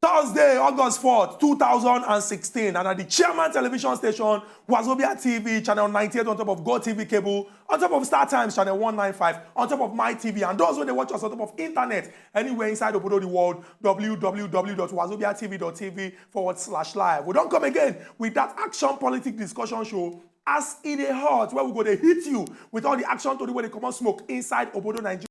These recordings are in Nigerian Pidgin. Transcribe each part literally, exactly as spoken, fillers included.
Thursday, August fourth, two thousand and sixteen, and at the Chairman Television Station, Wazobia T V, channel ninety-eight, on top of Go T V cable, on top of Star Times, channel one ninety-five, on top of My T V, and those when they watch us on top of internet, anywhere inside Obodo the world, w w w dot wazobia t v dot t v forward slash live. We don't come again with that action politic discussion show as it is hot, where we go to hit you with all the action to do where they come on smoke inside Obodo Nigeria.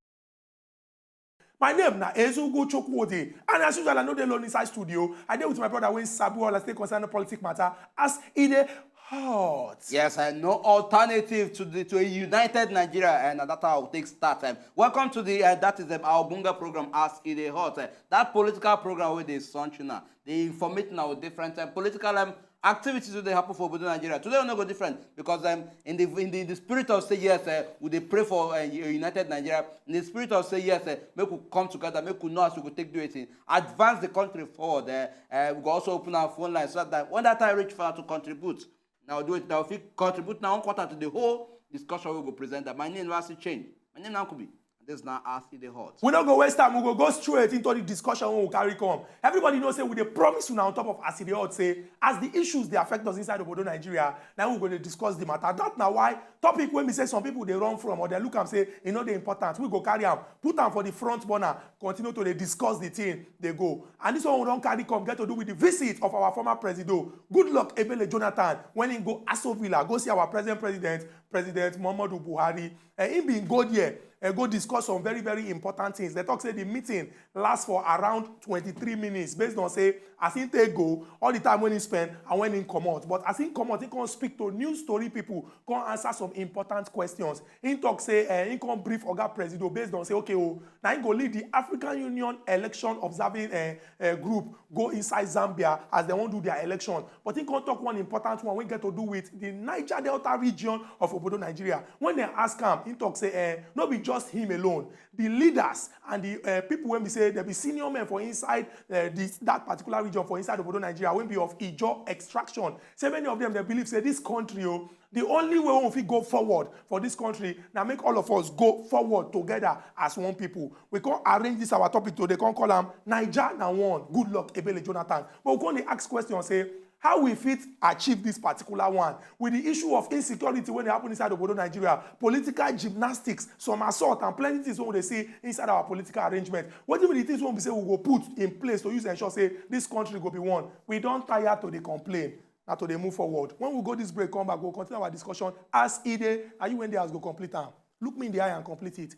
My name na Ezugu Chukwudi, and as usual, I know they alone inside studio. I dey with my brother Wayne Sabu, all I stay concerned on politic matter as it is hot. Yes, and no alternative to the to a united Nigeria, and that's how we take start. Um, welcome to the uh, that is um, our Bunga program as it is hot. Uh, that political program with the sunshine, the information now different um, political um, activities wey dey happen for obodo Nigeria. Today we no go different because um, in the in the, the spirit of say yes, uh, we dey pray for uh, a united Nigeria. In the spirit of say yes, uh, make we come together, make we know as we go take do it, advance the country forward. Uh, uh, we go also open our phone line so that when that time reach for us to contribute, now do it. Now if you contribute now one quarter to the whole discussion we go present that. My name no has to change. My name na Nkubi. This na as e dey hot. We no go waste time, we go go straight into the discussion wey we carry come. Everybody know say we dey promise una on top of as e dey hot say as the issues dey affect us inside obodo Nigeria, na we go dey discuss the matter. That na why topic wey be say some people dey run from or dey look am say e no dey important, we go carry am, put am for the front burner, continue to dey discuss the thing dey go. And this one we don carry come get to do with the visit of our former presido, Goodluck Ebele Jonathan, when he go Aso Villa go see our present president, President Muhammadu Buhari. And he bin go there and go discuss some very very important things. They talk say the meeting last for around twenty-three minutes based on say as he take go, all the time when he spend and when he comot. But as he comot, he come speak to news story people, come answer some important questions. He talk say uh, he come brief Oga Presido based on say okay oh, now he go lead the African Union election observing uh, uh, group go inside Zambia as they wan do their election. But he come talk one important one wey get to do with the Niger Delta region of obodo Nigeria. When they ask am, he talk say eh, no be just him alone. The leaders and the uh, people wey be say they be senior men for inside uh, this, that particular region for inside obodo Nigeria wey be of Ijaw extraction. Say many of them they believe say this country oh, the only way we fit go forward for this country na make all of us go forward together as one people. We come arrange this our topic today, come call am Naija na one, Goodluck Ebele Jonathan. But we come dey ask question say how we fit achieve this particular one with the issue of insecurity wey dey happen inside obodo Nigeria, political gymnastics, some assault and plenty things wey we dey see inside our political arrangement. Wetin be the things wey we say we go put in place to use ensure say this country go be one? We don tire to dey complain, na to dey move forward. When we go this break come back, we go continue our discussion as e dey. Na you wey dey house go complete am. Look me in the eye and complete it.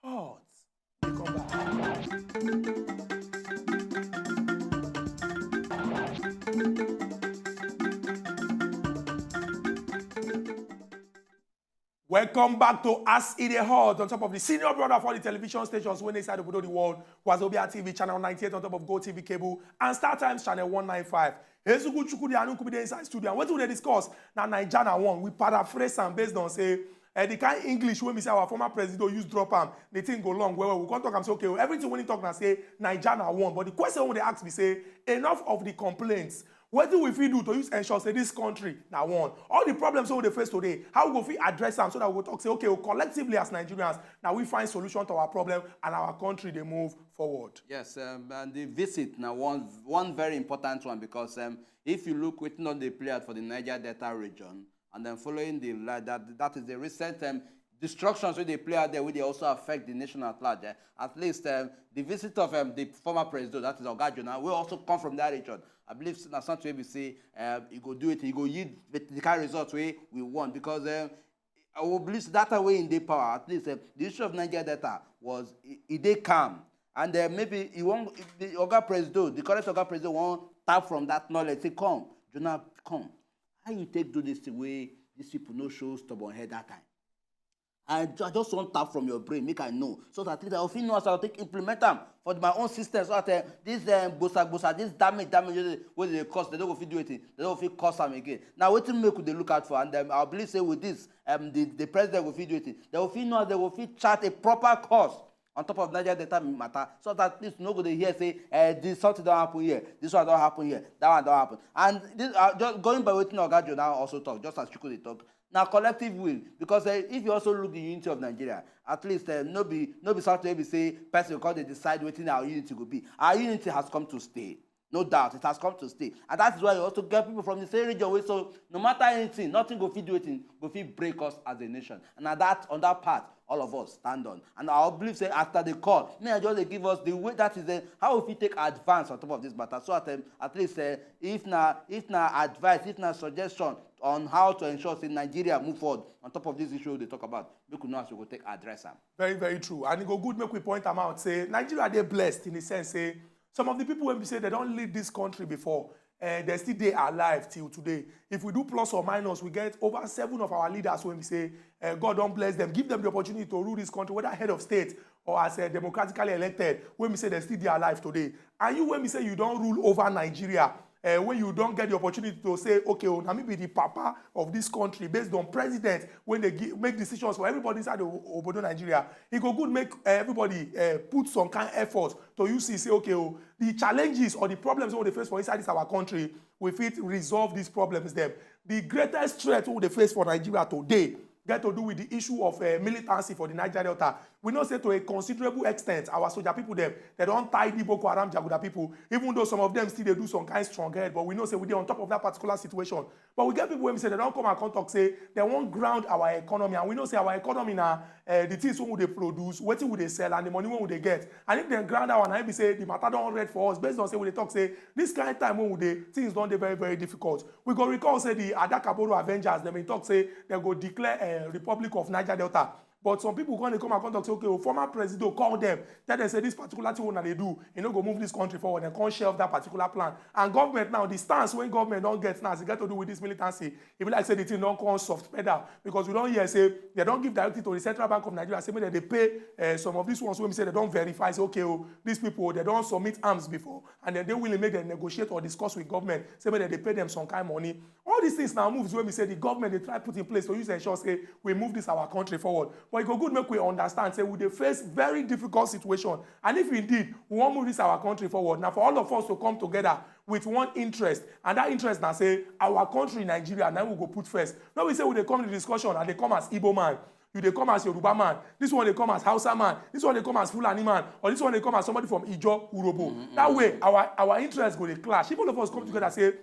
Hot. We come back. Welcome back to As E Dey Hot on top of the senior brother for the television stations wey dey inside obodo the world, Wazobia T V channel ninety-eight on top of Go T V cable and Star Times channel one ninety-five. Ezugu Chukwudi and Nkubi dey inside studio and wetin we dey discuss na Naija na one. We paraphrase am based on say eh, the kind English wey be say our former president use drop am, the thing go long well well. We come talk am say okay, everything wey he talk na say Naija na one. But the question wey we dey ask be say enough of the complaints. Wetin we fit do to use ensure say this country na one? All the problems wey we dey face today, how we go fit address am so that we go talk say okay, oh, collectively as Nigerians, na we find solution to our problem and our country dey move forward. Yes, um, and the visit na one one very important one because um, if you look wetin don dey play out for the Niger Delta region, and then following the like that that is the recent um, destructions wey dey play out there wey dey also affect the nation at large. Eh? At least um, the visit of um, the former president, that is Oga Jonah, wey also come from that region. I believe na something wey be say um, e go do it, e go yield the kind result wey we want because um, I will believe say that time wey he dey power, at least um, the issue of Niger Delta was e e dey calm, and uh, maybe he wan the Oga Presido, the current Oga Presido wan tap from that knowledge say come, Jonah, come, how you take do this thing wey these people no show stubborn head that time? I, ju- I just wan tap from your brain make I know so that I fit know as I take implement am for my own system so that uh, this uh, gbosa gbosa, this damage damage wey dey- wey dey cause, dem no go fit do anything, dem no go fit cause am again. Na wetin make we dey look out for, and um, I believe say with this um, the, the president go fit do anything. Dem go fit know as dem go fit chart a proper course on top of Niger Delta matter so that at least no go dey hear say eh, this something don happen here, this one don happen here, that one don happen. And this, uh, just going by wetin Oga Joe now also talk, just as Chuku dey talk, na collective will because eh, if you also look the unity of Nigeria, at least eh, no be no be something wey be say person go come dey decide wetin our unity go be. Our unity has come to stay. No doubt, it has come to stay. And that is why you also get people from the same region wey so no matter anything, nothing go fit do anything, go fit break us as a nation. And na that, on that part, all of us stand on. And I believe say after the call, may I just dey give us the way that is the, how we fit take advance on top of this matter. So at, um, at least uh, if na if na advice, if na suggestion on how to ensure say Nigeria move forward on top of this issue we dey talk about, make we know as we go take address am. Very, very true. And e go good make we point am out say Nigeria dey blessed in the sense say some of the people wey be say they don lead this country before, uh, they still dey alive till today. If we do plus or minus, we get over seven of our leaders wey be say uh, God don bless them, give them the opportunity to rule this country, whether head of state or as a democratically elected, wey be say they still dey alive today. And you wey be say you don rule over Nigeria, uh, when you don get the opportunity to say, okay, oh, na me be the papa of this country based on president when they give, make decisions for everybody inside the obodo Nigeria, e go good make uh, everybody uh, put some kind effort to you see say, okay, oh, the challenges or the problems wey we dey face for inside this our country, we fit resolve these problems dem. The greatest threat wey we dey face for Nigeria today get to do with the issue of uh, militancy for the Niger Delta. We know say to a considerable extent, our soldier people dem, they don tie the Boko Haram jaguda people, even though some of them still dey do some kind strong head, but we know say we dey on top of that particular situation. But we get people wey be say they don come and come talk say they wan ground our economy, and we know say our economy na uh, the things wey we dey produce, wetin we dey sell, and the money wey we dey get. And if dem ground our, na im be say the matter don red for us, based on say we dey talk say this kind time wey we dey, things don dey very, very difficult. We go recall say the Adakaboro Avengers dem bin talk say dem go declare uh, Republic of Niger Delta. But some people come dey come and come talk say, okay, oh, former presido call them, tell them say this particular thing una dey do, e no go move this country forward, and come shelve that particular plan. And government now, the stance wey government don get now as e get to do with this militancy, e be like say the thing don come soft pedal, because we don hear say they don give directive to the Central Bank of Nigeria say make dem dey pay uh, some of these ones wey be say they don verify say, okay, oh, these people, they don submit arms before, and dem dey willing make dem negotiate or discuss with government say make dem dey pay them some kind money. All these things na moves wey be say the government dey try put in place to use ensure say we move this our country forward. But e go good make we understand say we dey face very difficult situation, and if indeed we wan move this our country forward, na for all of us to come together with one interest, and that interest na say our country, Nigeria, na we go put first. No be say we dey come the discussion and dey come as Igbo man, you dey come as Yoruba man, this one dey come as Hausa man, this one dey come as Fulani man, or this one dey come as somebody from Ijo, Urobo. Mm-hmm. That way our our interest go dey clash. If all of us come together say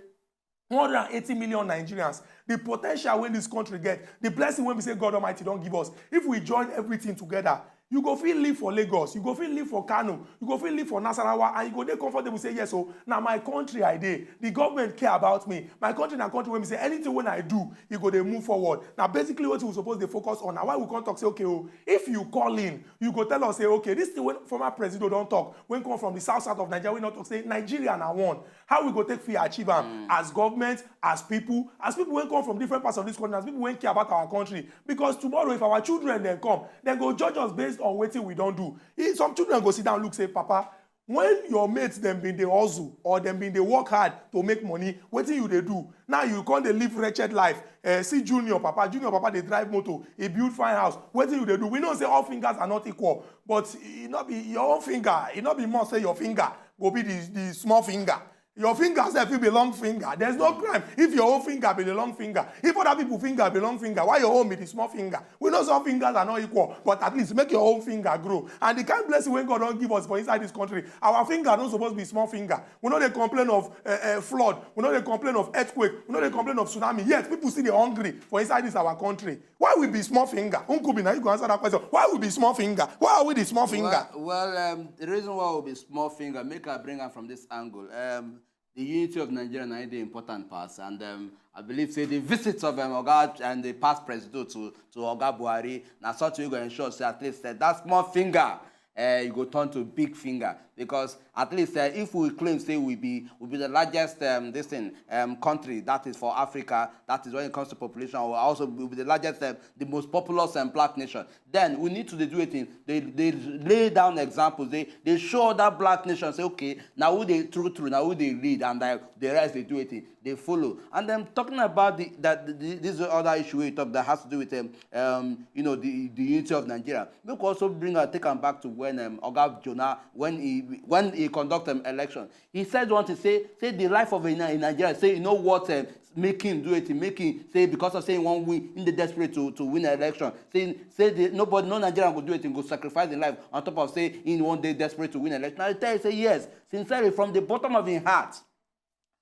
one hundred and eighty million Nigerians, the potential wey this country get, the blessing wey be say God Almighty don give us, if we join everything together, you go fit live for Lagos, you go fit live for Kano, you go fit live for Nasarawa, and you go dey comfortable say, yes, so na my country I dey. The government care about me. My country na country wey be say anything wey I do, e go dey move forward. Na basically wetin we suppose dey focus on. Na why we come talk say, okay, oh, if you call in, you go tell us say, okay, this thing wey former president don talk, wey come from the south south of Nigeria, wey no talk say Nigeria na one. How we go take fit achieve am as government, as people, as people wey come from different parts of this country, as people wey care about our country? Because tomorrow, if our children dem come, dem go judge us based on wetin we don do. If some children go sit down look say, papa, when your mates dem bin dey hustle or dem bin dey work hard to make money, wetin you dey do? Now you come dey live wretched life. Uh, see Junior papa, Junior papa dey drive motor, he build fine house. Wetin you dey do? We know say all fingers are not equal, but e no be your own finger, e no be more say your finger go be the the small finger. Your finger sef fit be long finger. There's no crime if your own finger be the long finger. If other people finger be long finger, why your own be the small finger? We know some fingers are not equal, but at least make your own finger grow. And the kind blessing wey God don give us for inside this country, our finger no suppose be small finger. We no dey complain of uh, uh, flood. We no dey complain of earthquake. We no dey complain of tsunami. Yet people still dey hungry for inside this our country. Why we be small finger? Nkubi, na you go answer that question. Why we be small finger? Why are we the small finger? Well, well um, the reason why we be small finger, make I bring am from this angle. Um, the unity of Nigeria na the important pass, and um, I believe say the visits of um, Oga and the past president to to Oga Buhari na something we go ensure say at least uh, that small finger uh, you go turn to big finger, because at least uh, if we claim say we be we be the largest um, this thing um, country that is for Africa, that is when it comes to population, we also be the largest um, the most populous um, black nation. Then we need to dey do a thing. They they lay down examples. They they show other black nations say, okay, now who they true true, now who they lead, and uh, the rest they do a thing. They follow. And then talking about the that the, this other issue we talk that has to do with um, um you know the the unity of Nigeria. Make we also bring and take am back to when um, Oga Jonah, when he when he conduct um, election. He said one thing, say say the life of a Ni- Nigeria, say e no worth um, make him do it, make him say because of say he wan win, he dey desperate to to win election. Say say the, nobody, no Nigerian go do it, he go sacrifice him life on top of say he wan dey desperate to win election. I tell you say yes, sincerely from the bottom of him heart,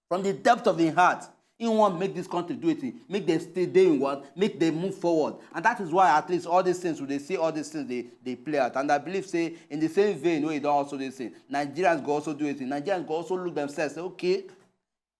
from the depth of him heart, he wan make this country do it, make dem stay dey in one, make dem move forward. And that is why at least all these things, we dey see all these things dey dey play out. And I believe say in the same vein wey e don also dey say, Nigerians go also do it. Nigerians go also look themselves say, okay,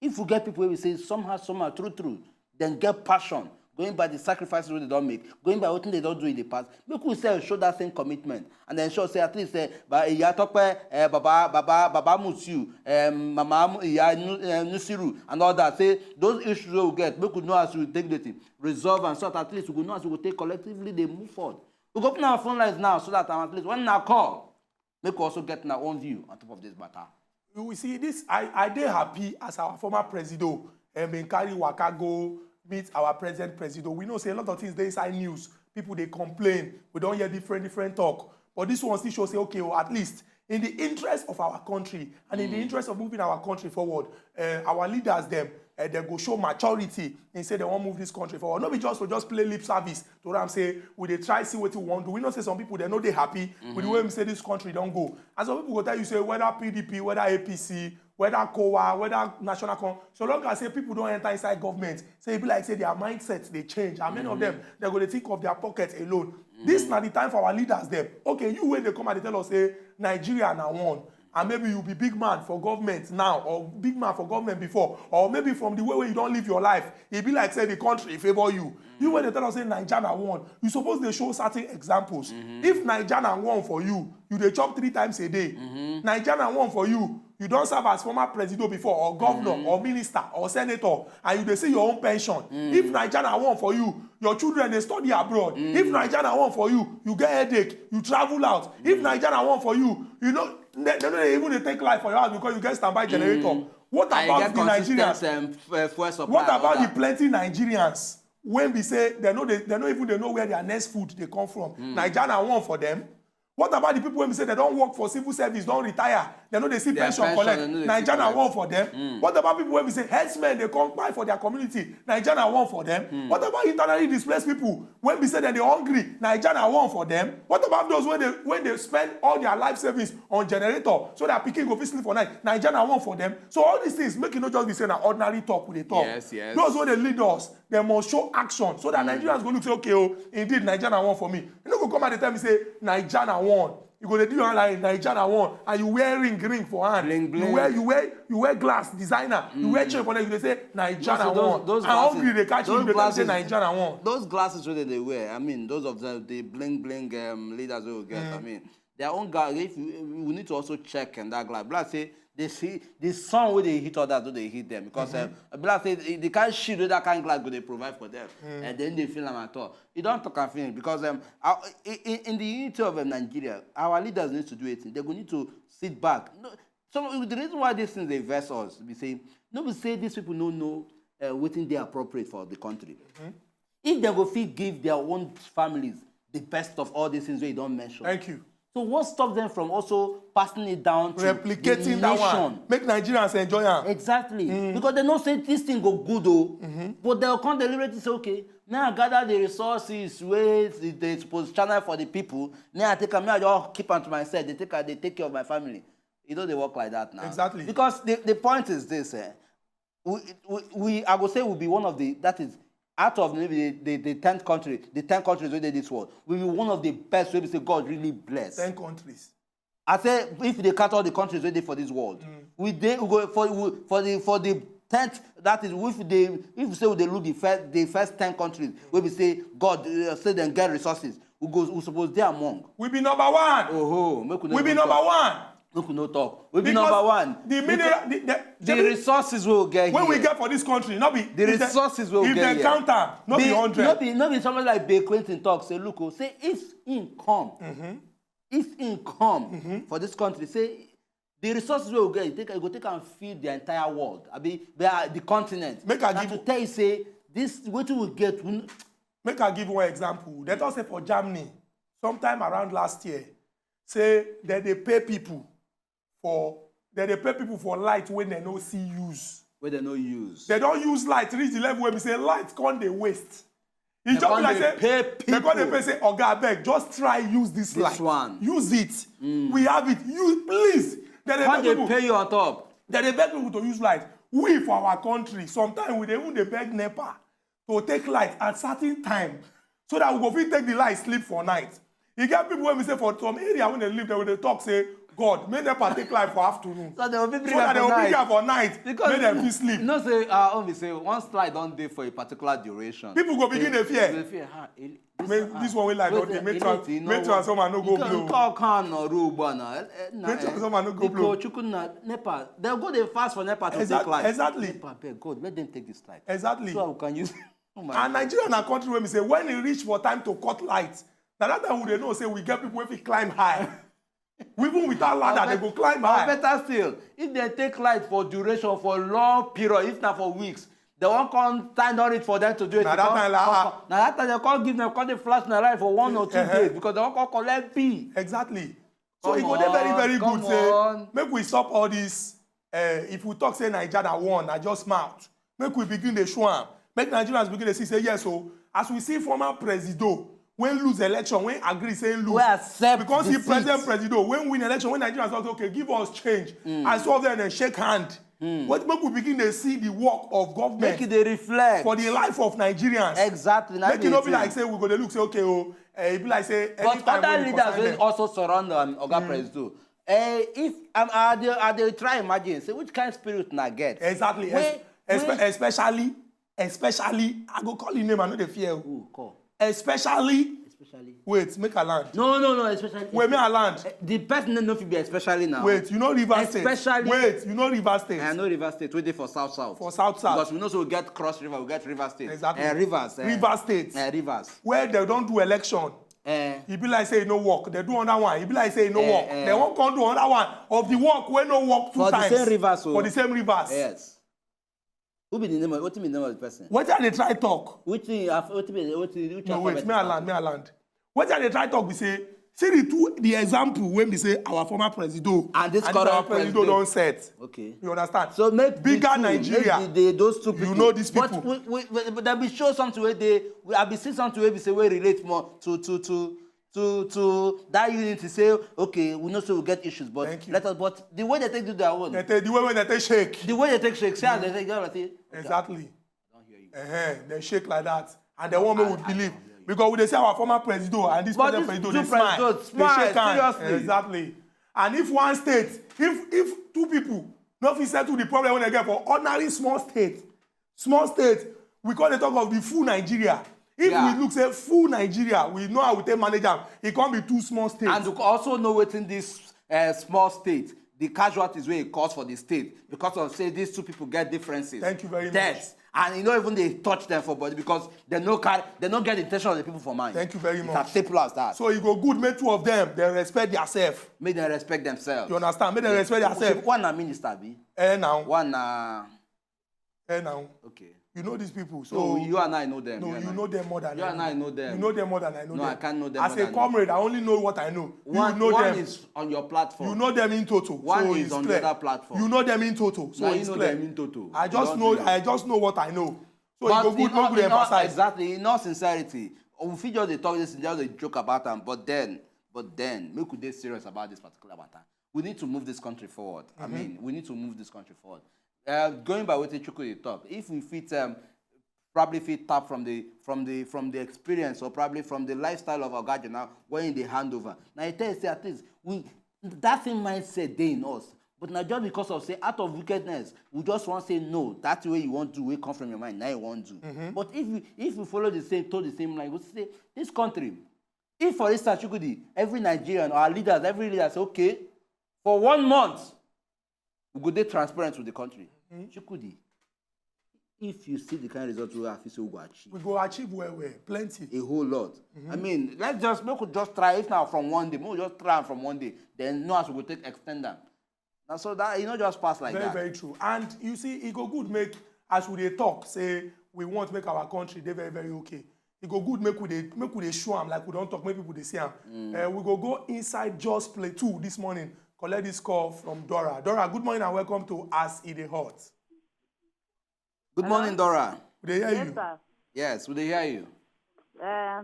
if we get people wey we say somehow, somehow, true, true, dem get passion, going by the sacrifices wey dem don make, going by wetin dem don do in the past, make we sef show that same commitment and ensure say at least eh, ba Iya Tope, eh, Baba Baba Baba Mutiu, eh, Mama Mu- Iya Nu- eh, Nusiru and all that, say those issues wey we get, make we know as we take the thing resolve and sort, at least we go know as we go take collectively dey move forward. We go open our phone lines now so that um, at least when una call, make we also get una own view on top of this matter. You see this, I I dey happy as our former presido um, bin carry waka go meet our present presido. We know say a lot of things dey inside news. People dey complain. We don hear different different talk. But this one still show say okay, oh, at least in the interest of our country and in the interest of moving our country forward, uh, our leaders dem uh, dem go show maturity and say dem wan move this country forward. No be just to just play lip service to am say we dey try see wetin we wan do. We know say some people dem no dey happy with the way we say this country don go. And some people go tell you say whether P D P, whether A P C, whether COWA, whether National Con, so long as say people don enter inside government, say e be like say their mindset dey change. And many of them, dem go dey think of their pocket alone. This na the time for our leaders dem. Okay, you wey dey come and dey tell us say Nigeria na one, and maybe you be big man for government now or big man for government before, or maybe from the way wey you don live your life, e be like say the country favour you. You wey dey tell us say Naija na one, you suppose dey show certain examples. If Naija na one for you, you dey chop three times a day. Naija na one for you, you don serve as former presido before, or governor, or minister, or senator, and you dey see your own pension. If Naija na one for you, your children dey study abroad. If Naija na one for you, you get headache, you travel out. If Naija na one for you, you know, dem dem no dey even dey take life for your house because you get standby generator. What I about get the Nigerians? consistent um, f- uh, fuel supply. What and all about the that. Plenty Nigerians wey be say dem no dey, dem no even dey know where their next food dey come from? Naija na one for them. What about the people wey be say dem don work for civil service, don retire, dem no dey see Their pension pension, collect? dem no dey see Naija na collect. One for them. What about people wey be say herdsmen dey come buy for their community? Naija na one for them. What about internally displaced people wey be say dem dey hungry? Naija na one for them. What about those wey dey wey dey spend all their life savings on generator so that pikin go fit sleep for night? Naija na one for them. So all these things make e no just be say na ordinary talk we dey talk. Yes, yes. Those wey dey lead us, dem must show action so that Nigerians go look say, okay, oh, indeed Naija na one for me. You no go come and dey tell me say Naija na one. You go dey do your hand like Naija na one, and you wear ring, ring for hand. Bling, bling. You wear you wear you wear glass designer. You wear chain for neck. You dey say Naija na So those- one. those And hungry glasses- dey catch you. those You dey tell me say glasses- Naija na one. Those glasses wey dem dey wear, I mean, those of them, the bling bling um, leaders wey we get, I mean, their own guy. If we, we need to also check and that glass. Be like say they see the sun wey dey hit others, no dey hit them because um, be like say the, the kind shield wey that kind glass go dey provide for them, and then they feel am at all. You don talk am finish because um, our, in, in in the unity of um, Nigeria, our leaders need to do it. They go need to sit back. No, so the reason why these things dey vex us be say no be say these people no know uh, wetin dey appropriate for the country. If dem go fit give their own families the best of all these things wey you don mention. Thank you. So what stops them from also passing it down to Replicating the that nation? One. Make Nigerians enjoy am. Exactly. Because they know say this thing go good o. But they'll come deliberately say, okay, now I gather the resources wey they suppose channel for the people. Now I take am, now I just keep am to myself. They take am, they take care of my family. E no dey work like that now. Exactly. Because the, the point is this, eh? We, we, we I go say we be one of the, that is out of maybe the, the, the tenth country, the ten countries wey dey this world, we be one of the best wey be say God really bless. Ten countries. I say if they count all the countries wey dey for this world, we dey we go for we, for the for the tenth, that is if they if we say we dey look the first the first ten countries wey be say God uh, say dem get resources, we go we suppose dey among. We be number one. Oho, make we no We be even number talk. One. Make we no talk. We be Because number one. The mineral, the, the, The the- resources wey we get When here. we get for this country, not be The if resources wey we if get they here. Count am, not be Be- hundred. No be no be somebody like Bill Clinton talk say, look, oh, say if him come, if him come for this country, say the resources wey we get, you take you go take am feed the entire world. I mean, the, the continent. Make I Na give to you- tell you say this wetin we get. We, n- Make I give one example. They talk say for Germany, sometime around last year, say that they pay people for Dem dey pay people for light wey dem no see use. Wey dem no use. Dem don use light reach the level wey be say light come dey waste. E just be like say dem come dey pay say, "Oga, abeg, just try use this light. Use it. We have it. Use, please." Dem dey beg people. Come dey pay you on top. Dem dey beg people to use light. We for our country, sometimes we dey even dey beg NEPA to take light at certain time so that we go fit take the light sleep for night. E get people wey be say for some area wey dem live, dem go dey talk say, "God, make NEPA take light for afternoon." So dem go fit bring am for night. Because make dem fit sleep. You know say our own be say once light don dey for a particular duration, people go begin dey fear. Dem dey fear, "Ah, this one wey light don dey, make transformer no go blow." Make transformer no go blow. Make transformer no go blow. Because Chukwu na NEPA, dem go dey fast for NEPA to take light. Exactly. NEPA, abeg, God, let dem take this light. Exactly. So we can use. And Nigeria na country wey be say when e reach for time to cut light, na that time we dey know say we get people wey fit climb high. We, even without ladder, dem go climb high. Or better still, if dem take light for duration for long period, if na for weeks, dem wan come time don reach for dem to do it. Na that time, like, ah. Na that time dem come give dem, come dey flash na light for one or two days because dem wan come collect bill. Exactly. So e go dey very, very good say make we stop all this. Eh, if we talk say Naija na one, na just mouth. Make we begin dey show am. Make Nigerians begin dey see say yes o. As we see former presido wey lose election, wey agree say he lose, wey accept because he president presido wey win election, wey Nigerians talk say, "Okay, give us change." And some of them dem shake hand. But make we begin dey see the work of government. Make e dey reflect for the life of Nigerians. Exactly. Make e no be like say we go dey look say, "Okay o, eh, e be like say anytime wey we concern them." But other leaders wey also surround am, Oga Presido, eh, if, um, I dey, I dey try imagine say which kind spirit una get. Exactly. Especially, especially, I go call him name, I no dey fear. Who call? Especially. Especially. Wait, make I land. No, no, no, especially. Wait, make I land. Eh, the person no fit be especially now. Wait, you know Rivers State. Especially. Wait, you know Rivers State. I know Rivers State. We dey for South South. For South South. Because we know say we get Cross River, we get Rivers State. Exactly. Eh, Rivers. Eh. Rivers State. Eh, Rivers. Where dem don do election. Eh. E be like say e no work. Dem do another one. E be like say e no work. Eh. Dem wan come do another one of the work wey no work two times. For the same Rivers o. For the same Rivers. Yes. Who be the name of, wetin be the name of the person? Wetin I dey try talk? Which thing you have, wetin be the, wetin, which... No, wait, make I land, make I land. Wetin I dey try talk be say, see the two, the example wey be say our former presido and this current presido don set. Okay. You understand? So make bigger Nigeria. Make the, the, those two people. You know these people. But we, we, we, but dem be show something wey dey, we, I be see something wey be say wey relate more to, to, to, to, to that unity, say, "Okay, we know say we get issues, but let us," but the way dem take do their own. Dem take, the way wey dem take shake. The way dem take shake. See as dem take do am, say, "Exactly." I don hear you. Uh-huh. Dem shake like that. And dem wan make we believe. Because we dey see our former presido and this present presido, dem smile. Dem shake hand. Seriously. Exactly. And if one state, if, if two people no fit settle the problem wey dem get for ordinary small state, small state, we come dey talk of the full Nigeria. If we look say full Nigeria, we know how we take manage am. E come be two small states. And you also know wetin this, eh, small state, the casualties wey e cause for the state because of say these two people get differences. Thank you very much. Death. And e no even dey touch them for body because dem no carry, dem no get the intention of the people for mind. Thank you very much. It's as simple as that. So e go good make two of them, dem respect theirself. Make dem respect themselves. You understand? Make dem respect theirself. One na minister, abi? Eh, now. One na Eh, now. Okay. You know these people, so... No, you and I know them. No, you know them more than I know. You and I know them. You know them more than I know them. No, I can't know them more than you. As a comrade, I only know what I know. You know them. One is on your platform. You know them in toto. One is on the other platform. You know them in toto. So it's clear. I just know, I just know what I know. So e go good make we emphasize. Exactly, in all sincerity, we fit just dey talk this, just dey joke about am, but then, but then, make we dey serious about this particular matter. We need to move this country forward. I mean, we need to move this country forward. Uh, going by wetin Chukwu dey talk, if we fit, um, probably fit tap from the, from the, from the experience or probably from the lifestyle of Oga Jonah when he dey hand over. Now he tell you say at least we, that same mindset dey in us. But na just because of say out of wickedness, we just wan say no. That way you wan do, wey come from your mind, na you wan do. But if we, if we follow the same, toe the same line, we say this country, if for instance, Chukwudi, every Nigerian, our leaders, every leader say, "Okay, for one month, we go dey transparent with the country." Chukwudi, if you see the kind result wey I feel say we go achieve. We go achieve well, well, plenty. A whole lot. I mean, let's just, make we just try, if na from one day, make we just try am from one day. Then know as we go take extend am. Na so that e no just pass like that. Very, very true. And you see, e go good make, as we dey talk, say we want make our country dey very, very okay. E go good make we dey, make we dey show am like we don talk, make people dey see am. Eh, we go go inside Jos Plateau this morning Collect this call from Dora. Dora, good morning and welcome to As E Dey Hot. Good morning, Dora. We dey hear Yes, you. Sir. Yes, we dey hear you. Uh,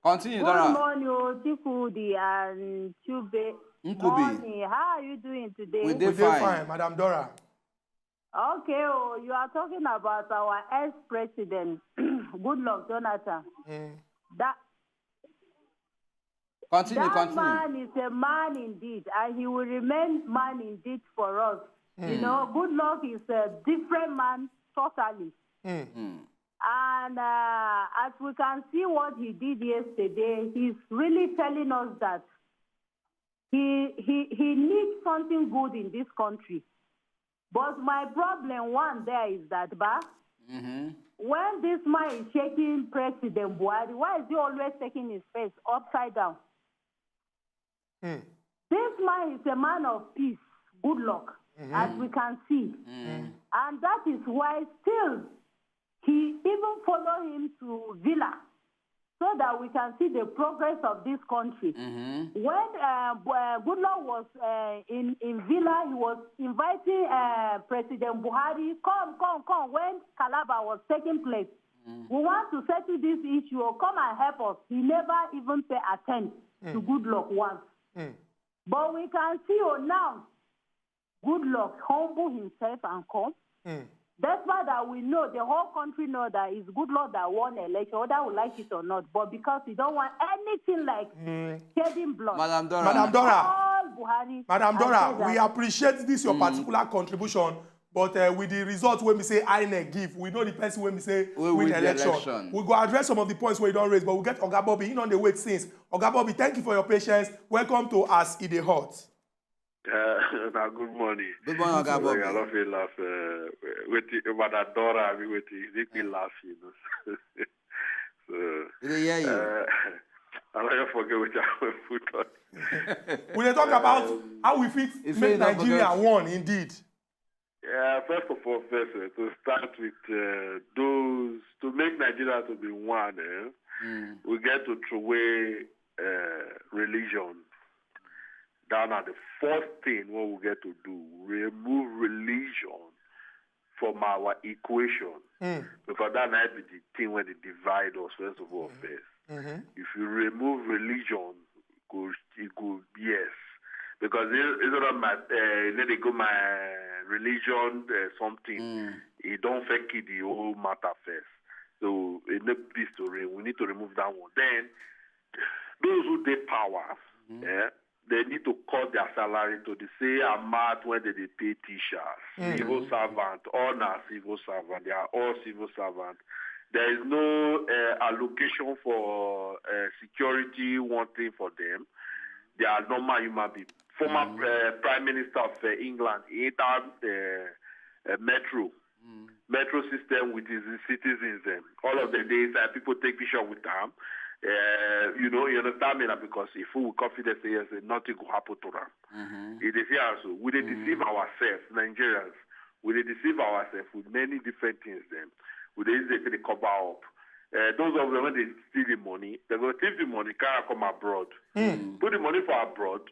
Continue, good Dora. Morning, oh, Chikudi and Chube. Nkubi. Morning. How are you doing today? We dey We dey fine. Fine, Madam Dora. Okay, oh, you are talking about our ex-president, Goodluck Jonathan. Mm. That Continue, that continue. Man is a man indeed, and he will remain man indeed for us. You know, Goodluck is a different man totally. Mm. Mm. And uh, as we can see what he did yesterday, he's really telling us that he he he needs something good in this country. But my problem one there is that, ba, Mm-hmm. when this man is shaking President Buhari, why is he always taking his face upside down? Mm. This man is a man of peace, Goodluck, as we can see. Mm. And that is why still he even follow him to Villa so that we can see the progress of this country. Mm-hmm. When uh, Bu- uh, Goodluck was uh, in, in Villa, he was inviting uh, President Buhari, come, come, come, when Calabar was taking place. We want to settle this issue, oh, come and help us. He never even pay attention to Goodluck once. Mm. But we can see, oh, now, Goodluck humble himself and come. Mm. Despite that we know, the whole country know that it's Goodluck that won the election, whether we like it or not. But because he don't want anything like Mm. shedding blood. Madam Dora. Madam Dora. All Buhari. Madam I Dora, say that. We appreciate this your particular contribution, but uh, with the result wey be say INEC give, we know the person wey be say We win win the election. Election. We go address some of the points wey you don raise, but we get Oga Bobby, he don dey wait since. Oga Bobby, thank you for your patience. Welcome to As E Dey Hot. Uh, na good morning. Good morning, Oga Sorry, I Bobby. don't feel laugh. Uh, wait, Madam Dora, I mean, wait, make me laugh, you know. So, We dey hear you. uh, I don't forget what I put on. We dey talk about how we fit If make you don't Nigeria forget. One indeed. Yeah, first of all, first uh, to start with uh, those to make Nigeria to be one, eh, Mm. we get to throw away uh, religion. That na the first thing what we get to do. Remove religion from our equation Mm. because that might be the thing where they divide us first of all first. Mm-hmm. If you remove religion, go it go yes, because it, it's not my uh, let it go my religion uh, something. Mm. It don't affect the whole matter first. So in the this to re- we need to remove that one. Then those who take power, Mhm. eh, they need to cut their salary to the same amount when they, they pay teachers, Mm. civil servant, all na civil servant. They are all civil servant. There is no uh, allocation for uh, security, one thing for them. They are normal human beings. Former uh, Prime Minister of uh, England, he had uh, uh, metro, Mm. metro system with his citizens. Um, all of the days uh, people take picture with them. Uh, you know, you understand me now because if we confidence, yes, nothing will happen to them. Mm-hmm. It is here so we dey deceive ourselves, Nigerians. We dey deceive ourselves with many different things. Then we dey use it to cover up. Uh, those of them when they steal the money, they go thief the money, carry come abroad, Mm. put the money for abroad,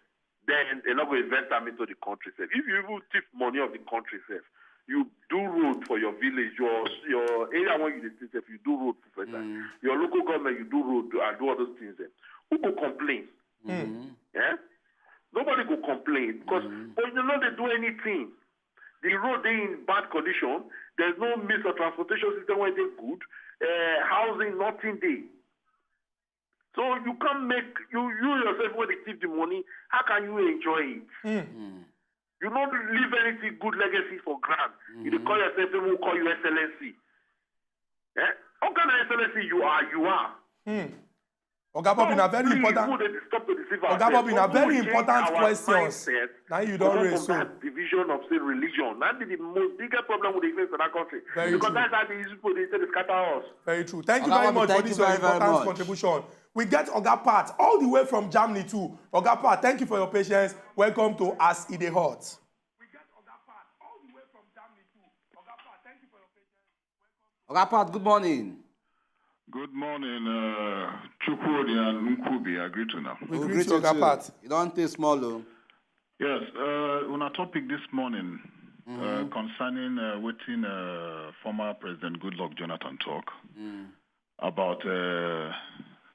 then they not go invest them into the country. Sef. If you even thief money of the country, sef, you do road for your village, your your area where you dey stay, sef, you do road for first time. Mm. Your local government, you do road and do all those things. Sef. Who go complain? Mm-hmm. Eh? Nobody go complain because Mhm. but you know they do anything. The road they in bad condition. There's no means of transportation system where they good. Uh, housing, nothing they. So you can't make you you yourself when they give the money. How can you enjoy it? Mm. Mm. You not leave anything good legacy for grant. You dey call yourself people who call you excellency. Eh? What kind of excellency you are? You are. Mm. Oga Bobby, na very Please, important. Who they stop to deceive Oga ourselves? Bobby, na Who very change important our questions. mindset Now you to don't come raise from so. That division of say religion. That be the most biggest problem we dey face in that country. Very Because true. That's how these people they say they scatter us. Very true. Thank you Oga very Bobby, much for thank this you your very, very important much. Contribution. We get Oga Pat all the way from Germany too. Oga Pat, thank you for your patience. Welcome to As E Dey Hot. Oga Pat, good morning. Good morning, uh, Chukwudi and Nkubi. I greet you now. We We greet greet you, you Oga too. Pat. You don taste small o. Yes, uh, on our topic this morning, uh, concerning uh, wetin uh, former President Goodluck Jonathan talk about uh,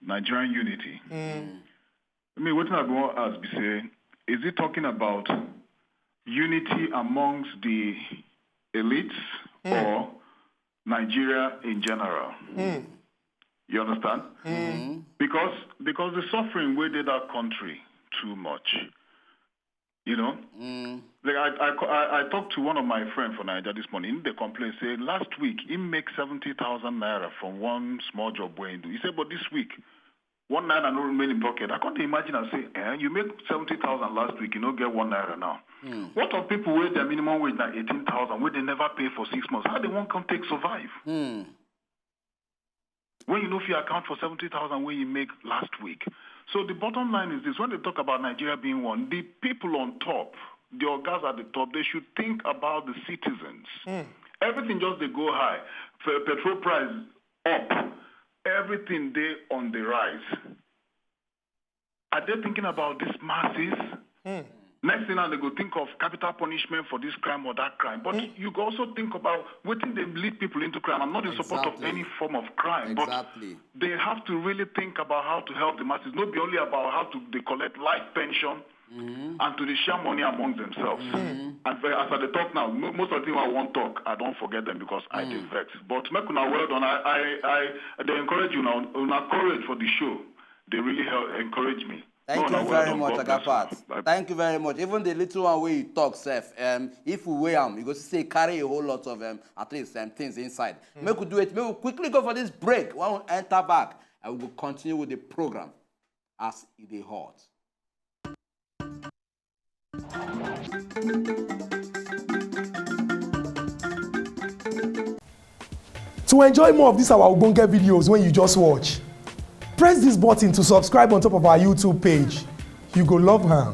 Nigerian unity. I mean, wetin I go wan ask be say, is he talking about unity amongst the elites or Nigeria in general? You understand? Because because the suffering wey dey that country too much. You know, like I, I, I, I talked to one of my friend for Nigeria this morning. They complain say last week he make seventy thousand naira from one small job wey he do. He said, but this week, one naira no remain in pocket. I can't imagine and say, eh, you make seventy thousand last week, you no get one naira now. What of people where their minimum wage na eighteen thousand, where they never pay for six months? How they won't come take survive? When you know if you account for seventy thousand when you make last week. So the bottom line is this: when they talk about Nigeria being one, the people on top, the ogas at the top, they should think about the citizens. Everything just they go high. Fe- Petrol price up. Everything they on the rise. Are they thinking about these masses? Next thing now, they go think of capital punishment for this crime or that crime. But you go also think about wetin they lead people into crime. I'm not in support of Exactly. any form of crime, Exactly. But they have to really think about how to help the masses. Not be only about how to they collect life pension and to they share money among themselves. And very, as I dey talk now, mo- most of the things I won't talk, I don't forget them because I dey vex. But make una well done. I, I, I they encourage you now. Una courage for the show. They really help encourage me. Thank No, you no, well very done. much, God Oga bless you. Pat. Thank you very much. Even the little one wey you talk sef, um, if we weigh am, you go see say e carry a whole lot of um, at least um, things inside. Make we do it. Make we quickly go for this break. When we enter back, and we go continue with the program as e dey hot. To enjoy more of these our ogbonge videos when you just watch, press this button to subscribe on top of our YouTube page. You go love am.